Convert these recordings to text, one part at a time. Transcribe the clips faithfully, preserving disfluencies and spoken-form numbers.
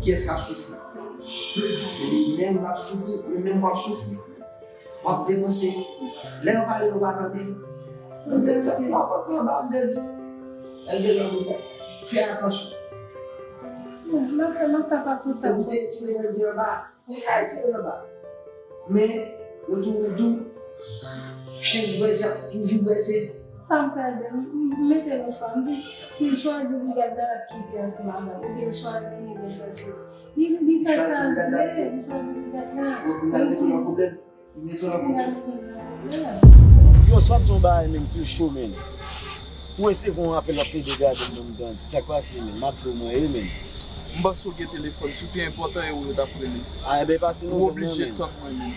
kiyès k ap soufri? Li menm l ap soufri, ou menm w ap soufri. W ap depanse. Lè yo pale, yo pa tande. Ann de, w ap antre anba ann de dou. Ann de dou, fè atansyon. Mwen fè, mwen fè pa tout sa. Ou te tire ann de anba. Li ka retire l anba. Men, yo toujou di w, chen k bwèze ap toujou bwèze. Sa m fè, m, m mete nan chwa. M di, si l chwazi brigad la, l ap kite ansanm avè m. Oubyen l chwazi, li chwazi. Li, li fè sa l vle, li chwazi brigad la. Li mete w nan pwoblèm. Li mete w nan pwoblèm. Yo, sa w ap di yon bagay, men, di l cho, men. Ou resevwa yon apèl w ap plede gade m nan m grandi. Sa k pase, men? M ap di w mwen ye, men. M panse w gen telefòn. Si w te enpòtan, e ou yo t ap rele. A, enben, pase nouvèl mwen, men. Ou oblije tann mwen, men.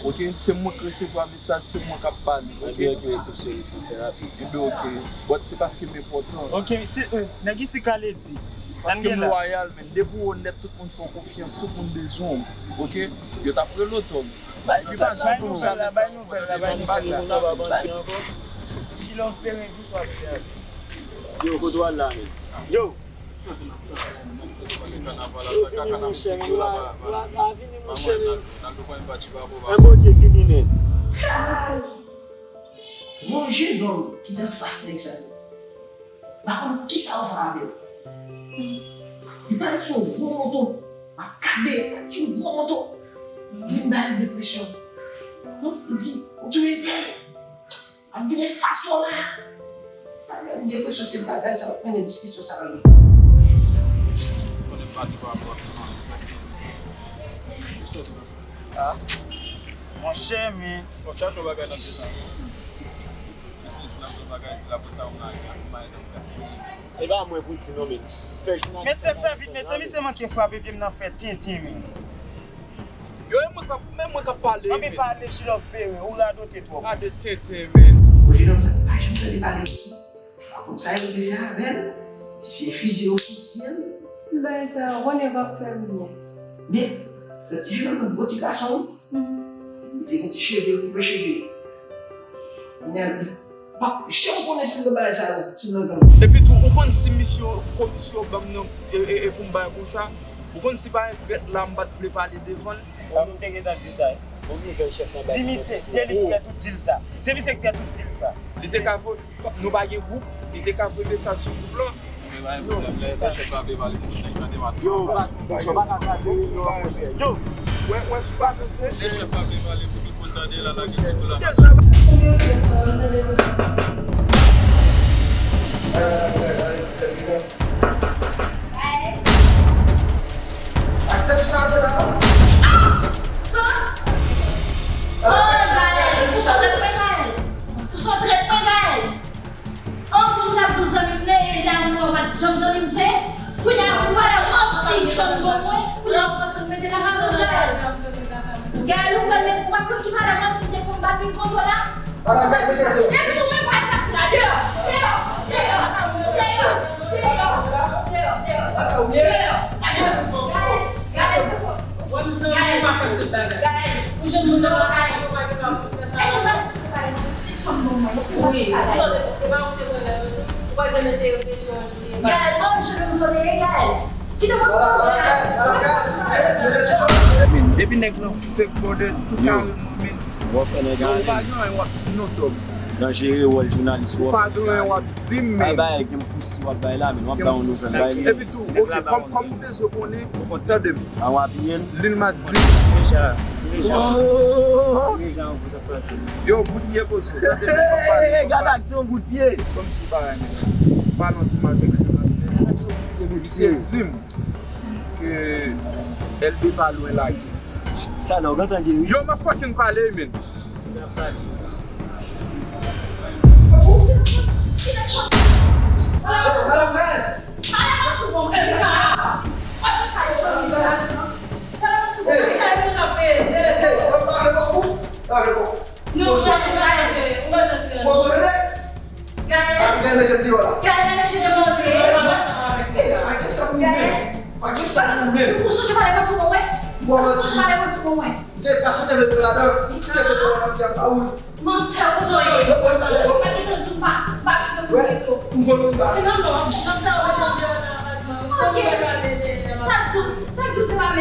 Oke? Se mwen k resevwa mesaj, se mwen k ap pale, oke? Enben, oke, resepsyonis lan, fè rapid. Enben, oke. But se paske m enpòtan. Oke, se, euh, nèg isi ka ledi. Paske m lwayal, men. Depi w onèt, tout moun fè w konfyans, tout moun bezwen w, oke? Yo t ap rele w, Tòg. Bay nouvèl la, bay nouvèl la, bay nouvèl la, bay nouvèl la. She love Perry, di sa w ap di a. Yo, kote w al la, men? Yo! Yo, vini, monchè, men. La, la, vini, monchè, men. An Bondye, vini, men. Yon jenòm ki t anfas nèg sa yo. Pa konn kisa yo fè avè l. Li parèt sou yon gwo moto. M ap gade, parèt sou yon gwo moto. Li vin ba l depresyon. Li di, "Ou touye tèl." Ap vin efase w la. Depresyon se bagay sa, w ap mennen diskisyon sa la. Konnen m pa di pa rapò ak sa. Ah. Monchè, men. Bon, chache yon bagay nan pye sa. Isi, si n ap di yon bagay, di l apre sa, ou nan yon gaspiye. E pa mwen pou di non, men. Fè jounalis. Mesye, fè vit, mesye, misye manke frape pye m nan fè tenten, men. Yo, e mwen k ap, men mwen k ap pale, men. Anben pale, Chilòv Peren, ou radote twòp. Radote tenten, men. Bon, jenòm sa, m pa janm tande pale. Pa konn sa yo te fè avè l, si se fiziye yo fiziye l. Bagay sa, konnen w ap fè m byen. Men, lòt ti jenòm nan, gwo ti gason, li te gen ti cheve, koupe cheve. Kounye a, li p ap janm konnen si l nan bagay sa yo, si l nan gang. Epi tou, ou konn si misyon, komisyon ban m nan, e, e, e pou m bay konsa, ou konn si pa yon trèt la, m pa t vle pale devan l. Ou te gentan di sa, wi. Di misye, se li ki trèt ou di l sa. Se misye ki trèt ou di l sa. Li te ka vote. Nou pa gen gwoup, li te ka voye mesaj sou gwoup lan. Yo, yo, pa ka kraze reyinyon an, monchè. Yo, wè, wè, sou pa kraze. Chèf pa vle pale pou tout moun tande la, lage sou tou la. Deja. Aktè sa te la. Ah! Sa? Oh, Gaël, pou sa trèt mwen, Gaël. Pou sa trèt mwen, Gaël. Oh, tout moun ap di w zanmi m, men la mwen pa t janm zanmi m vre. Kounye a, pou valè manti, sòt bon mwen, kounye a, ou panse w mete lakay mwen, Gaël. Gaël, ou pral met, ou pa t konn ki valè manti m te konn bat vin kont ou la? Pase kay mete deyò. Epi tou menm pa pase la, deyò, deyò, deyò, deyò, deyò, deyò, deyò, deyò, deyò, Gaël, Gaël, se sa. Wè m zanmi, ou pa fè m tout bagay. Gaël, ou jwenn moun nan pa ka, ou pa gen pa pou fè sa. Èske w pa t sou pale nan ti sòm bon mwen, èske w pa fè sa, Gaël? Wi, ou tande, e pa ou te pran lè yo tou. Ou pa janm eseye reflechi, ou eseye. Gaël, oh, je me sou, Gaël. Kite mwen pran sa. Men, depi nèg lan fèk bòdè tou kare mwen, men. Ou pa gen anyen w ap di m non, Tòg. Danjere wòl jounalis ou. Ou pa gen anyen w ap di m, men. Bay bagay, gen pousi w ap bay la, men w ap bay yon nouvèl, bay li. Epi tou, ok, kòm, kòm ou bezwen konnen, tande m. Lil Mas di. Deja, deja. Deja, yon kout ap pase. Yo, bout pye poze w, tande m, m ap pale. Gade ak ti yon bout pye. Kòm si w pa renmen. Pale ansanm avèk Lil Mas, men. Misye di m ke L B pa lwen lage. Talè, w gentan geri. Yo, m ap fucking pale, men. Madam Gaëlle! Madam Gaëlle! Hey! Hey, pale bòkò! Pale bòkò! Non, sa, Gaëlle, ou pa nan tren. Poze w tande? Gaëlle. Gaëlle mete m deyò la. Gaëlle, mete m deyò la. Hey, pa gen sa pou ou menm. Pa gen sa pou ou menm. Ou sonje pale manti pou mwen? Ou sonje pale manti pou mwen? Ou te pa sonje met mwen ladan. Ou te met mwen manti ak Raoul. Mantè ou sonje. Se pa ki te di w pa, pa bezwen pou mwen tou. Ou vòlè ou pa. Non, non, non, sa ou mete m deyò la, Batman. Ok. Sa di w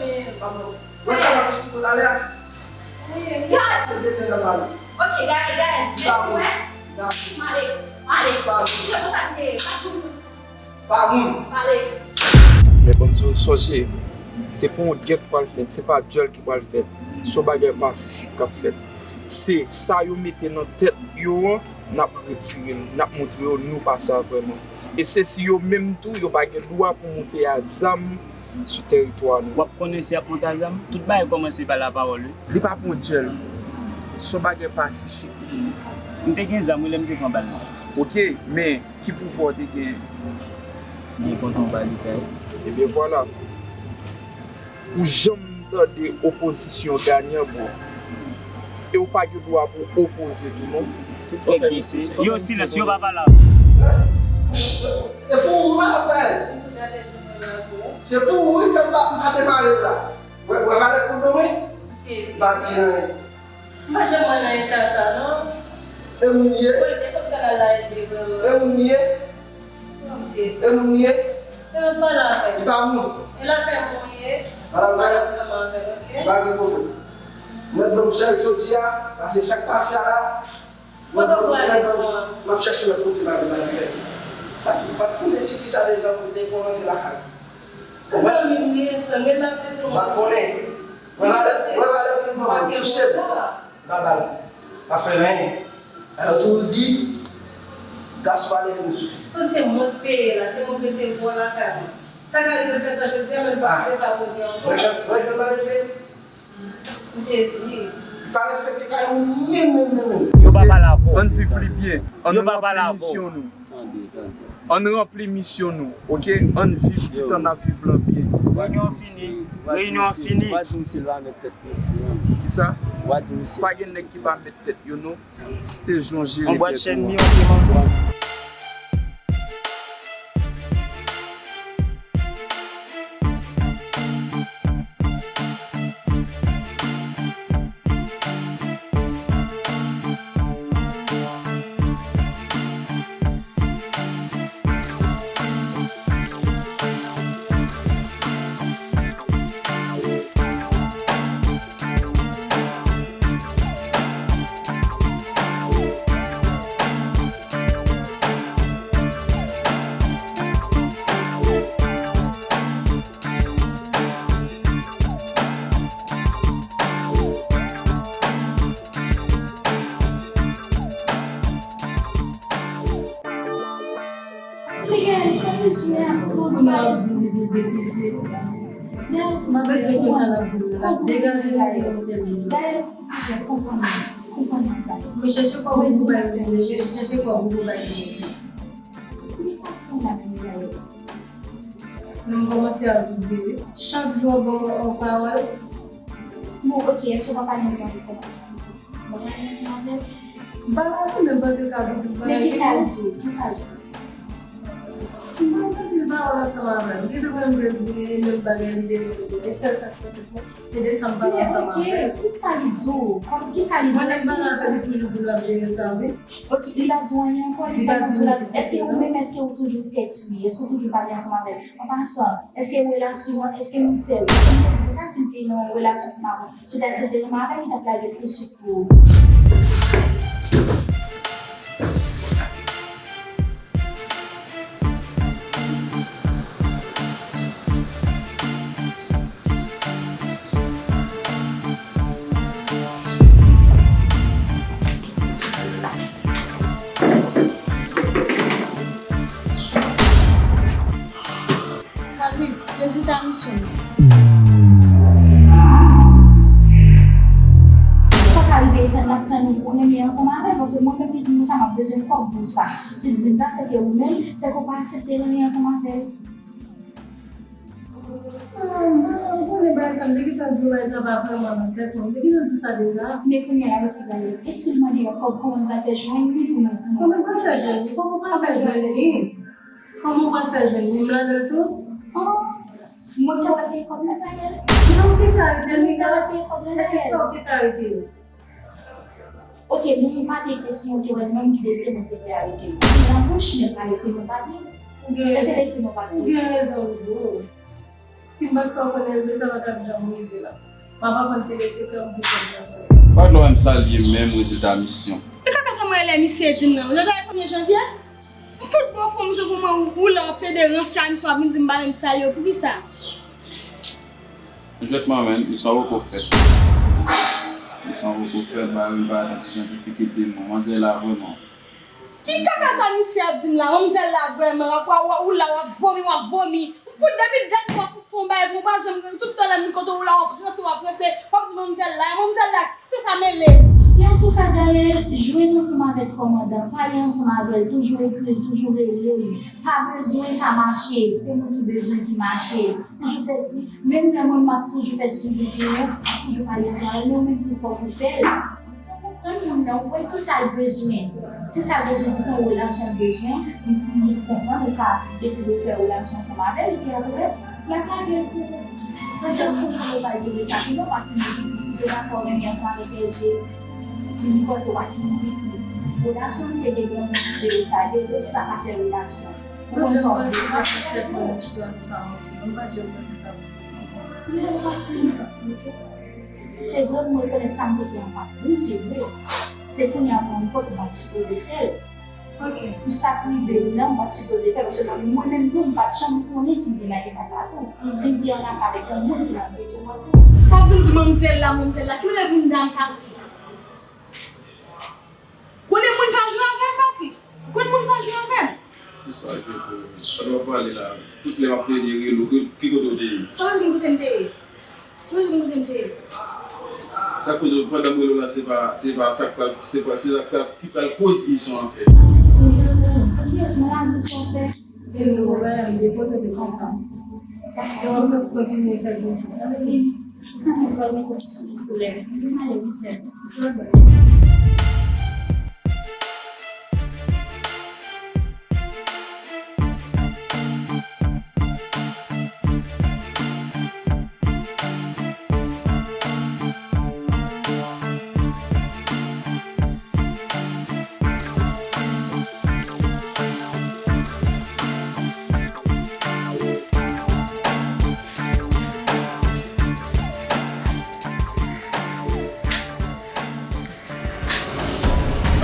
renmen. Mwen sa la plis tout talè a. Wi, gad. Se de nèg la pale. Ok, gade, gade. Mèsi, wè. Male, male. Pa moun. Se konsa ke pa moun. Pa moun. Male. Men ban m di w, sonje, se pa yon gè k pral fèt, se pa dyòl ki pral fèt. Se yon bagay pasifik k ap fèt. Se sa yo mete nan tèt yo an, n ap retire l, n ap montre yo nou pa sa vrèman. E se si yo menm tou, yo pa gen dwa pou moute a zam sou teritwa nou. W ap konnen si y ap moute a zam? Tout bagay kòmanse pa lapawòl, wi. Li pa pran dyòl. Se yon bagay pasifik li ye. M te gen zam, wi, lè m te pran bal nan. Ok, men ki pouvwa w te gen? M gen kont yon bal, sa ye. Ebyen, vwala. Ou janm tande opozisyon ganyan, bro. E w pa gen dwa pou w opoze tou, non. Tout nèg desi. Yo, silans, yo pa pale avè w. E pou ou, m ap bay. Se pou ou, wi, fè m pa, m pa demare la. Wè, wè, valè kout non, wi. M pa di anyen. M pa janm wè nan eta sa, non. E moun ye. Bon, li te fè skandal la, epi vrèman. E moun ye. Bon, m sezi. E moun ye. E m ap pale avè l. Li pa moun. E l avè m ou ye. Madanm, m pale ansanm avè l, ok? M pa gen pwoblèm. Mwen, bon, m chèf jodi a, paske sa k pase a la, mwen, bon, mwen, m ap chèche lòt kote m ale, m ale fè. Paske m pa t konnen si fi sa deja monte pou rantre lakay. Zanmi m li ye, zanmi l ap se pou mwen. M pa t konnen. Mwen pa, mwen pa lè vin ban mwen touche m. M pa ba l. M pa fè l anyen. Alò tou di, gason pa leve m sou fi. Sa se mwen k peye la, se mwen k resevwa lakay mwen. Sa k arive l fè sa jodi a, men l pa kite sa pou di ankò. Wè jan, wè jan l pa leve. Misye di. Li pa respekte kay moun menm, menm, menm, menm. Yo pa pale avè w. Ann viv li byen. Ann ranpli misyon nou. Ann ranpli misyon nou, ok? Ann viv ti tan n ap viv lan byen. Reyinyon fini. Reyinyon fini. W a di misye l pa met tèt misye, an. Kisa? W a di misye. Pa gen nèg ki pa met tèt yo, non. Se jan w jere tèt ou an. Miguel, pa bezwen ap mande. Kounye a w ap di m li di l difisil. Dayè, si m ap bezwen konn sa l ap di m nan, l ap degaje l, l ap mete l deyò. Dayè, si w bezwen konprann mwen, konprann mwen, dayè. Mwen chèche kòb pou bay mwen, chèche kòb pou bay mwen. Men sa k fè w la menm, dayè? Men m kòmanse ap viv li, wi. Chak jou w ap ban m yon pawòl. Bon, ok, èske w pa pale ansanm avè m? W pa pale ansanm avè m? M pa la pou menm panse l ka di w tout bagay ki pou di w. Men kisa l di? Kisa l di? M pa tande l M pa wè ansanm avè l. Li te konn bezwen menm bagay li te vin pou mwen. E sèl sa k fè mwen te desann pale ansanm avè l. Ki sa li di w? Kòm ki sa li di w? Mwen menm pale avè li toujou di l ap jere sa, wi. Ok, li pa di w anyen ankò, li sèlman di w l ap. Èske ou menm, èske ou toujou tèks li? Èske ou toujou pale ansanm avè l? An pasan, èske relasyon an, èske nou fè l? Èske nou te di sa si n te nan yon relasyon ansanm avè l? Si w te aksepte renmen avè l, li t ap lage l touswit pou ou. Patrick, rezilta misyon m. Sa ka rive, etan n ap tann ou renmen ansanm avè l, paske mwen menm ki di nou sa, m ap bezwen kòb pou sa. Si l di m sa, se ke ou menm, se ke w pa aksepte renmen ansanm avè l. Ah, ou konnen bagay sa, m te gentan di w bagay sa pa vrèman nan tèt mwen. M te gentan di w sa deja. Men kounye a la, mwen te gade. E si l mande yon kòb, kòman m pral fè jwenn li pou nou? Kòman m pral fè jwenn li? Kòman m pral fè jwenn li? Kòman w pral fè jwenn li? M ladan l tou? Oh, mwen te wè peye kòb nan payèl. Ki jan w te fè arete l, Mika? Èske se ou te fè arete l? Ok, moun papye te siyen, ou te wè nonm ki te di mwen te fè arete l. Li nan bouch, men pa ekri non papye. Ou gen rezon. Èske l ekri non papye? Ou gen rezon, m di w. Si m pa t fè w konnen l, sa pa t ap janm rive la. M ap aprann fè de sekrè m pou fè l konnen. Pa t lè w wè m salye menm rezilta misyon. E kaka sa mwen rele misye di m nan. Jodi a e premye janvye? M fout pran fon misyon pou mwen ou la w ap plede ranse a misyon ap vin di m pa menm salye w. Poukisa? Jwèt mwen menm, misyon poko fèt. Misyon poko fèt, ba wi, ba nan ti jan difikilte mwen. Manzè la vrèman. Ki kaka sa misye ap di m la? Manzè la vrèman, w ap, w ap, ou la w ap vomi, w ap vomi. M fout depi dat w ap fout fon bagay pou mwen, pa janm, tout tan lè m vin kote w la, w ap ranse, w ap ranse, w ap di manmzèl la, manmzèl la, se sa mele m. Men antouka, Gaëlle, jwenn ansanm avèk kòmandan, pale ansanm avè l, toujou ekri l, toujou rele l. Pa bezwen pa mache, se nou ki bezwen ki mache. Toujou tèks li, menm lè mwen m ap toujou fè swivi pou ou, m ap toujou pale ansanm avè l, men ou menm tou fòk ou fè l. Ou konprann moun nan, ou wè kisa l bezwen. Si sa l bezwen, si se yon relasyon l bezwen, m, m, m konprann ou ka deside fè relasyon ansanm avè l, epi apre, l ap lage l pou ou. Paske ou konprann ou pral jere sa pi bon, w a timoun piti, si w te dakò renmen ansanm avèk L G, m panse w a timoun piti. Relasyon se de granmoun ki jere sa, de granmoun pa ka fè relasyon. Ou konn sa w vle. Mwen pa janm panse sa pou mwen. Mwen pa janm panse sa pou mwen. Men ou pa timoun piti, oke? Se vre, mwen rekonèt sa m te fè an pa t bon, se vre. Se kounye a m rann kont m pa t sipoze fè l. Ok. Pou sa k rive m nan, m pa t sipoze fè l, paske mwen menm tou, m pa t janm konnen si m te nan eta sa tou. Si m te an afè avèk yon moun ki nan geto an tou. W ap vin di manmzèl la, manmzèl la, ki mannè bounda m ka Konnen moun pa jwe avè m, Patrick. Konnen moun pa jwe avè m. Jis pa jwe pou ou. Sa w ap pale la, tout lè w ap plede rele w, ki, ki kote w te ye? Sa w vle di m kote m te ye? Sa w vle di m kote m te ye? Sa kote w, pandan m rele w la, se pa, se pa sa k pral, se pa, se sa k pral, ki pral koz misyon an fèt. Mwen la di sa w fè. E nou wè, m depoze te konsa. E w ap fè kontinye fè toujou. Sa mwen kontinye souleve. Mwen ale wi sè.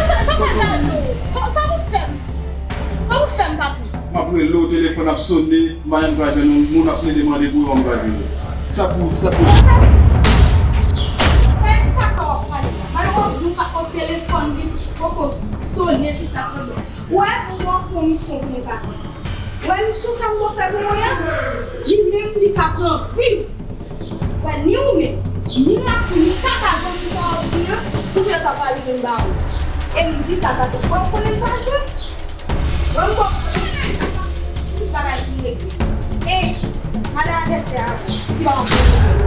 Sa, sa, sa, sa, sa pou fè m? Sa pou fè m, Patrick? M ap rele w, telefòn ap sone, m pa janm ka jwenn ou, moun ap plede mande pou yo, m pa jwenn yo. Sa pou, sa pou. Sa e kaka w ap pale la. Malè w ap di m sa, telefòn li poko sone, se sa, se sa. Ou wè, m ap fè yon misyon pou mwen, Patrick. Ou wè misyon sa m ap fè pou mwen an? Li menm, li pa pran vi m. Wè, ni ou menm, ni Rafi, ni kaka zanmi sa w ap di an, tout lè w ta pral jwenn ba ou. E m di sa, Patrick. Wè, ou konnen m pa jwe. Wè, m ba w sou tout bagay ki regle. E, pale avèk sè a, ki ba w anpil nouvèl.